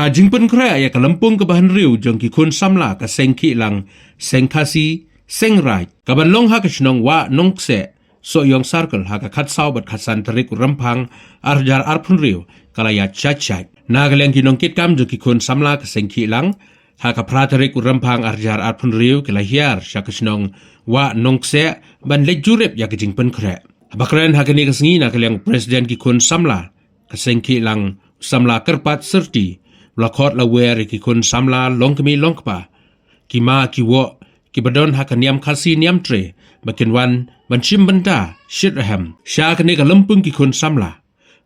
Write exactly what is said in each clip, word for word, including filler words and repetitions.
Jingpynkhreh ïa ka lympung kaba hynriew jong ki khun samla ka Seng Khihlang, Seng Khasi, Seng Raij, kaban long ha ka shnong Wah Nongkseh, Sohiong Circle, ha ka khatsaw bad khatsan tarik u Rymphang arhajar arphew hynriew, ka la ïaid shait shait. Na ka liang ki nongkitkam jong ki khun samla ka Seng Khihlang, ha ka phra tarik u Rymphang arhajar arphew hynriew ki la hiar sha ka shnong Wah Nongkseh ban leit jurip ïa ka jingpynkhreh. Haba kren ha kane ka sngi na ka liang u President ki khun samla ka Seng Khihlang, u samla Kyrpad Syrti, u la khot la wer ïa ki khun samla longkmie longkpa, ki ma ki woh, kiba don ha ka niam Khasi niam Tre, ba kin wan ban shim bynta shitrhem sha kane ka lympung ki khun samla.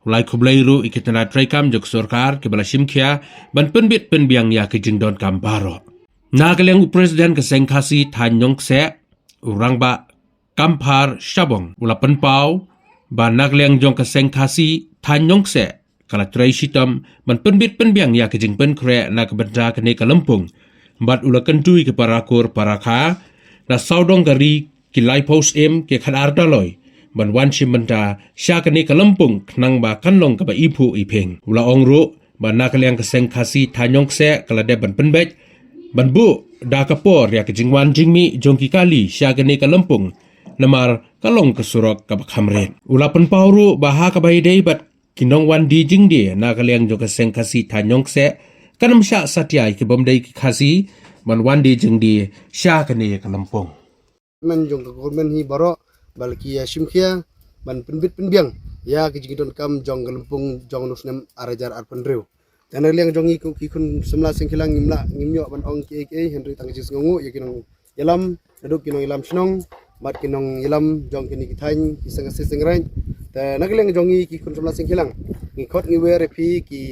U la ai khublei ruh ïa ki tnat treikam jong ka sorkar kiba la shim khia ban pynbit pynbiang ïa ki jingdonkam baroh. Na ka liang u President ka Seng Khasi thaiñ Nongkseh, u Rangbah Kamphar Shabong, u la pynpaw ba na ka liang jong ka Seng Khasi thaiñ Nongkseh ka la trei shitom ban pynbit pynbiang ïa ka jingpynkhreh na ka bynta kane ka lympung. Bad u la kyntu ïa ki para kur para kha na sawdong ka ri, ki laiphew syiem, ki khatar daloi, ban wan shim bynta sha kane ka lympung khnang ba kan long kaba iphuh iphieng. U la ong ruh ba na ka liang ka Seng Khasi thaiñ Nongkseh ka la dep ban pynbeit ban buh da ka por ïa ka jingwan jingmih jong ki kali sha kane ka lympung, namar ka long ka surok kaba kham rit. U la pynpaw ruh ba ha kaba ïadei bad ki nongwan die jingdie na ka liang jong ka Seng Khasi thaiñ Nongkseh, kan ym shah satia ïa ki bym dei ki Khasi ban wan die jingdie sha kane ka lympung. Mynjong ka government hi baroh ba la ki ïa shim khia ban pynbit pynbiang ïa ki jingdonkam jong ka lympung jong u snem arhajar arphew hynriew. Te na ka liang jong ngi kum ki khun samla Seng Khihlang ngim lah ngim ïoh ban ong kiei kiei, hynrei tang ka jingsngewnguh ïa ki nongïalam, naduh ki nongïalam shnong bad ki nongïalam jong kine ki thaiñ, ki Seng Khasi Seng Raij. Te na ka liang jong ngi ki khun samla Seng Khihlang, ngi khot ngi wer ïa phi ki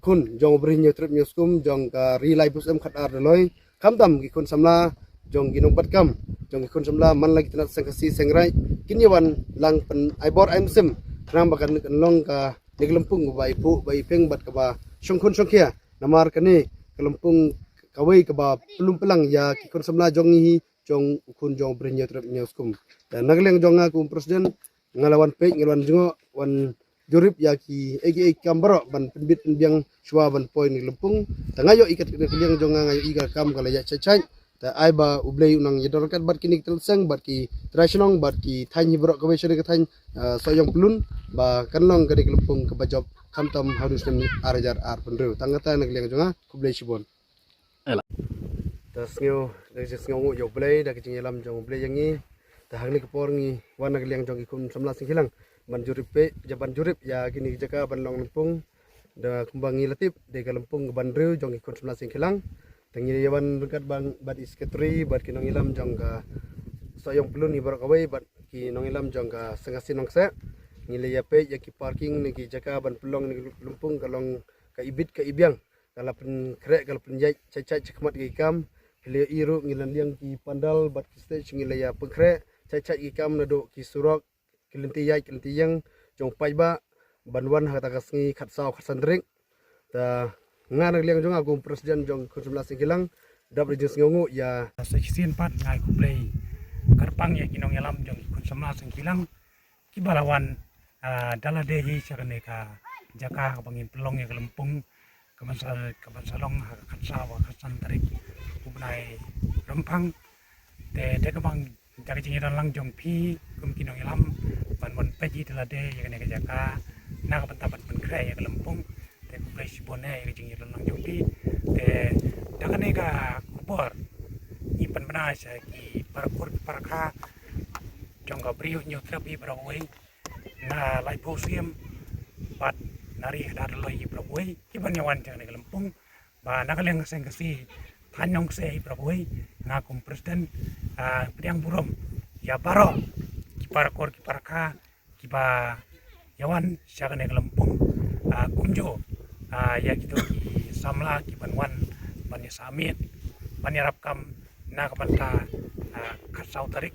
khun jong u Bri Hynñiewtrep Hynñiewskum jong ka ri laiphew syiem khatar daloi, khamtam ki khun samla jong ki nongbat kam, jong ki khun samla man la ki tnat Seng Khasi Seng Raij, kin ïa wan lang pyn ai bor ai mynsiem khnang ba kan, kan long kane ka lympung kaba iphuh ba iphieng bad kaba shongkhun shongkhia. Namar kane ka lympung kawei kaba pynlum pynlang ïa ki khun samla jong ngi hi, jong u khun jong u Bri Hynñiewtrep Hynñiewskum. Te na ka liang jong nga kum u President, nga la wan peit, nga la wan jngoh, wan jurip ïa kiei kiei ki kam baroh ban pynbit pynbiang shuwa ban poi na ka lympung. Te nga ïohi kat na ka liang jong nga, nga ïohi ka kam ka la ïaid shait shait. Te ai ba U Blei un nang ïadon ryngkat bad kine ki trai shnong bad ki thaiñ hi baroh kawei, sha kane ka thaiñ, ah, Sohiong Pyllun, ba kan long kane ka lympung kaba jop khamtam ha u snem arhajar arphew hynriew. Tang kata na ka liang jong nga, khublei shibun. Te sngew, da ka jingsngewnguh ïa U Blei, da ka jingïalam jong U Blei ïa ngi. Te ha kane ka por ngi wan na ka liang jong ki khun samla Seng Khihlang ban jurip peit, ïa ban jurip ïa kine ki jaka ban long lympung. Da kumba ngi la tip, dei ka lympung kaba hynriew jong ki khun samla Seng Khihlang. Te ngi la ïa wan ryngkat bad i secretary bad ki nongïalam jong ka Sohiong Pyllun hi baroh kawei bad ki nongïalam jong ka Seng Khasi Nongkseh. Ngi la ïa peit ïa ki parking ne ki jaka ban pynlong ne ki lympung, ka long ka ibit ka ibiang. Ka la pynkhreh, ka la pynïaid shait shait shakhmat ki kam. Phi la ïohi ruh ngi la liang ki pandal bad ki stage, ngi la ïa pynkhreh shait shait ki kam, naduh ki surok, ki lynti ïaid ki lynti ïeng jong paidbah ban wan ha kata ka sngi khatsaw khatsan tarik. Te nga na ka liang jong nga kum u President jong ki khun samla Seng Khihlang, dap da ka jingsngewnguh ïa. Sa shisien pat nga ai khublei kyrpang ïa ki nongïalam jong ki khun samla Seng Khihlang kiba la wan, ah, da lade hi sha kane ka jaka kaba ngin pynlong ïa ka lympung, kaban sa, kaban sa long ha ka khatsaw, ha ka khatsan tarik u bnai Rymphang. Te, te kaba, da ka jingïadon lang jong phi kum ki nongïalam ban wan peit hi da lade ïa kane ka jaka na ka bynta ban pynkhreh ïa ka lympung. Te khublei shibun eh ïa ka jingïadon lang jong phi. Te da kane ka khubor ngi pynbna sha ki para kur ki para kha jong ka Bri Hynñiewtrep hi baroh kawei, na laiphew syiem bad na ri khatar daloi hi baroh kawei, kiban ïa wan sha kane ka lympung. Ba na ka liang ka Seng Khasi thaiñ Nongkseh hi baroh kawei, nga kum u President, ah, pdiang burom ïa baroh ki para kur ki para kha kiba ïa wan sha kane ka lympung. Ah, kumjuh, ah, ïa kito ki samla kiban wan ban ïa sah miet, ban ïarap kam na ka bynta, ah, khatsaw tarik.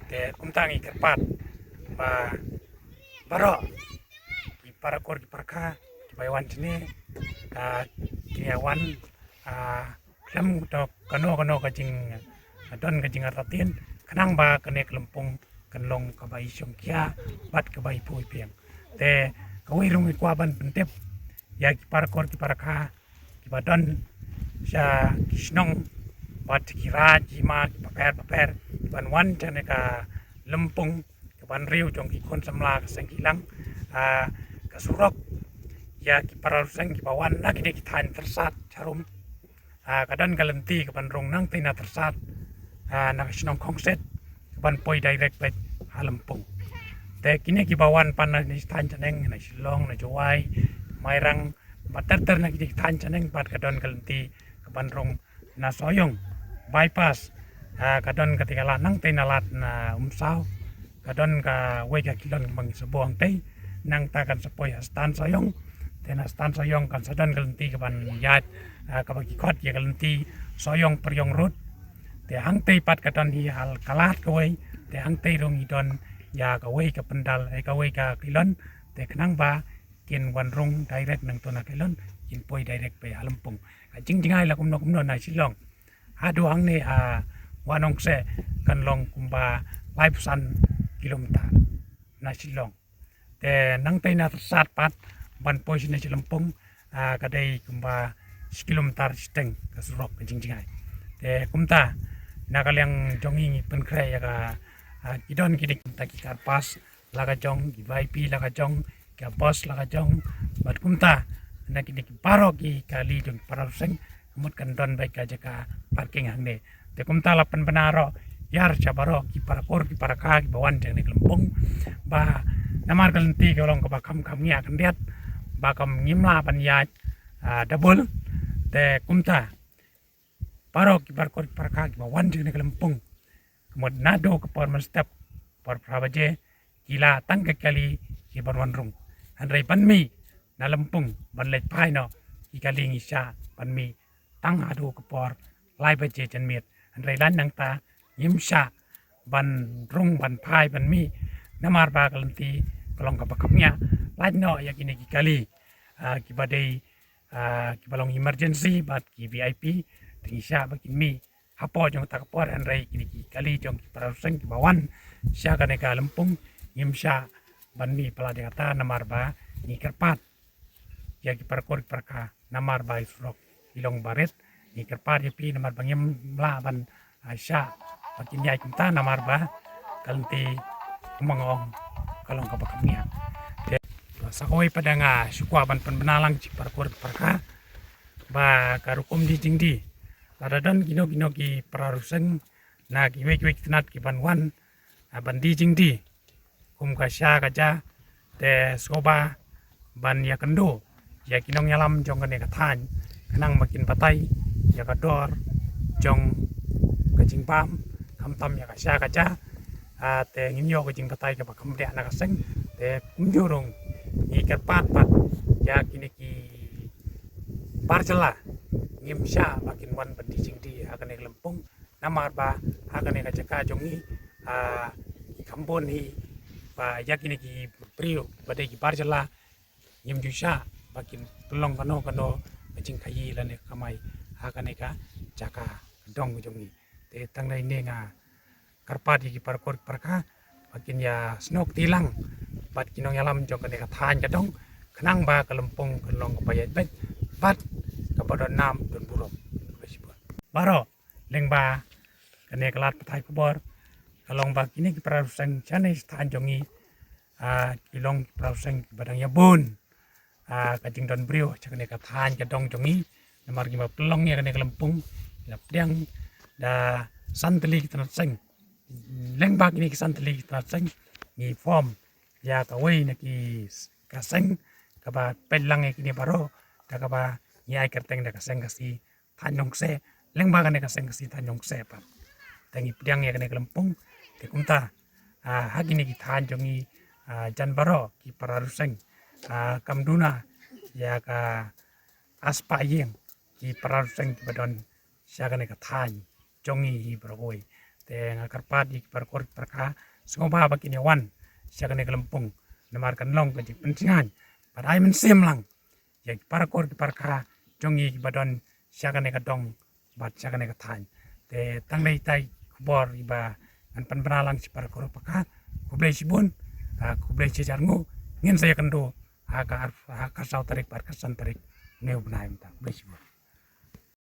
Te kumta ngi kyrpad ba baroh ki para kur ki para kha kiba ïa wan shane, ah, kin ïa wan, ah, khlem da kano kano ka jing, ah, don ka jingartatien, khnang ba kane ka lympung kan long kaba i shongkhia bad kaba i phuh i phieng. Te kawei ruh ngi kwah ban pyntip ïa ki para kur ki para kha kiba don sha ki shnong bad ki raid ki ma ki paper paper kiban wan sha kane ka lympung, kiban riew jong ki khun samla ka seng ki lang, ah, ka surok ïa ki para riew seng kiba wan na kine ki thaiñ Tyrsad harum. Ah, ka don ka lynti kaban rung nangtei na Tyrsad, ah, na ka shnong Khongset kaban poi direct beit ha Lympung. Te kine kiba wan pat na kine ki thaiñ shaneng, na Shillong, na Jowai, Mairang, bad ter ter na kine ki thaiñ shaneng pat ka don ka lynti kaban rung na Sohiong bypass, ah, ka don katei ka lad nangtei na lad na Umsaw, ka don kawei ka kilon ba ngi sa buh hangtei, nangta kan sa poi ha Stan Sohiong. Te na Stan Sohiong kan sa don ka lynti kaban ïaid, ah, kaba ki khot ïa ka lynti Sohiong Pyrhiong Road. Te hangtei pat ka don hi ha ka lad kawei, te hangtei ruh ngi don ïa kawei ka pyndal, eh, kawei ka kilon, te khnang ba kin wan rung direct nangto na ka kilon, kin poi direct beit ha Lympung. Ka jingjngai la kumno kumno na Shillong haduh hangne ha Wanong se kan long kumba laiphew san kilometer na Shillong. Te nangtei na Tyrsad pat ban poi shane sha Lympung, ah, ka dei kumba shi kilometer shiteng ka surok ka jingjngai. Te kumta na ka liang jong ngi ngi pynkhreh ïa ka, ah, ki don kine kumta ki car pass la ka jong, ki V I P la ka jong, ka bus la ka jong, bad kumta na kine ki baroh ki kali jong ki para riew seng, ka mut kan don beit ka jaka parking hangne. Te kumta la pynbna ruh ïa sha baroh ki para kur ki para kha kiba wan jong kane ka Lympung, ba namar ka lynti ka long kaba kham kham ngiah khyndiat, ba kam ngim lah ban ïaid, ah, double. Te kumta baroh ki para kur ki para kha kiba wan jong kane ka Lympung, ka mut naduh ka por mynstep, por phra baje, ki la tang ka kali kiban wan rung. Hynrei ban mih na Lympung ban leit phai noh ki kali ngi shah ban mih tang haduh ka por lai baje janmiet. Hynrei lait nangta ngim shah ban rung ban phai ban mih, namar ba ka lynti ka long kaba kham ngiah. Lait noh ïa kine ki kali, ah, kiba dei, ah, kiba long emergency bad ki V I P, te ngi shah ba kin mih hapoh jong kata ka por, hynrei kine ki kali jong ki para riew seng kiba wan sha kane ka Lympung ngim shah ban mih palat ïa kata, namar ba ngi kyrpad ïa ki para kur ki para kha, namar ba i surok i long barit. Ngi kyrpad ïa phi namar ba ngim lah ban, ah, shah ba kin ïaid kumta, namar ba ka lynti kumba nga ong ka long kaba kham ngiah. Te sa kawei pat nga shu kwah ban pynbna lang sha ki para kur ki para kha ba ka rukom die jingdie, lada don kino kino ki para riew seng na kiwei kiwei ki tnat kiban wan, ah, ban die jingdie kum ka sha ka ja, te sngewbha ban ïakynduh ïa ki nongïalam jong kane ka thaiñ khnang ba kin batai ïa ka dor jong ka jingbam, khamtam ïa ka sha ka ja. Ah, te ngin ïoh ka jingbatai kaba kham dei na ka seng. Te kumjuh ruh ngi kyrpad pat ïa kine ki bar jylla, ngim shah ba kin wan ban die jingdie ha kane ka Lympung, namar ba ha kane ka jaka jong ngi, ah, ki kham bun hi ba ïa kine ki briew ba dei ki bar jylla ngim ju shah ba kin pynlong kano kano ka jingkhaïi lane ka kamai ha kane ka jaka ka dong jong ngi. Te tang dei ne nga kyrpad ïa ki para kur para kha ba kin ïa snoh kti lang bad ki nongïalam jong kane ka thaiñ ka dong, khnang ba ka Lympung kan long kaba ïaid beit bad kaba don nam don burom. Baroh lyngba kane ka lad pathai khubor ka long ba kine ki para riew seng shane thaiñ jong ngi, ah, ki long ki para riew seng kiba dang ïa bun, ah, ka jingdon briew sha kane ka thaiñ ka dong jong ngi, namar kiba pynlong ïa kane ka Lympung la pdiang da san tylli ki tnat seng. Lyngba kine ki san tylli ki tnat seng ngi form ïa kawei na ki s-, ka seng kaba peit lang ïa kine baroh, da kaba ngi ai kyrteng da ka seng Khasi Thaiñ Nongkseh, lyngba kane ka seng Khasi Thaiñ Nongkseh pat. Te ngi pdiang ïa kane ka Lympung, te kumta, ah, ha kine ki thaiñ jong ngi, ah, jan baroh ki para riew seng, ah, kam duna ïa ka aspah ïing ki para riew seng kiba don sha kane ka thaiñ jong ngi hi baroh kawei. Te nga kyrpad ïa ki para kur para kha sngewbha ba kin ïa wan sha kane ka Lympung, namar kan long ka jingpynjngai bad ai mynsiem lang ïa ki para kur ki para kha jong ngi kiba don sha kane ka dong bad sha kane ka thaiñ. Te tang dei ita i khubor iba ngan pynbna lang sha ki para kur para kha. Khublei shibun, ah, khublei shihajar nguh, ngin sa ïakynduh ha ka ar-, ha ka arphew saw tarik bad ka san tarik une u bnai mynta. Khublei shibun.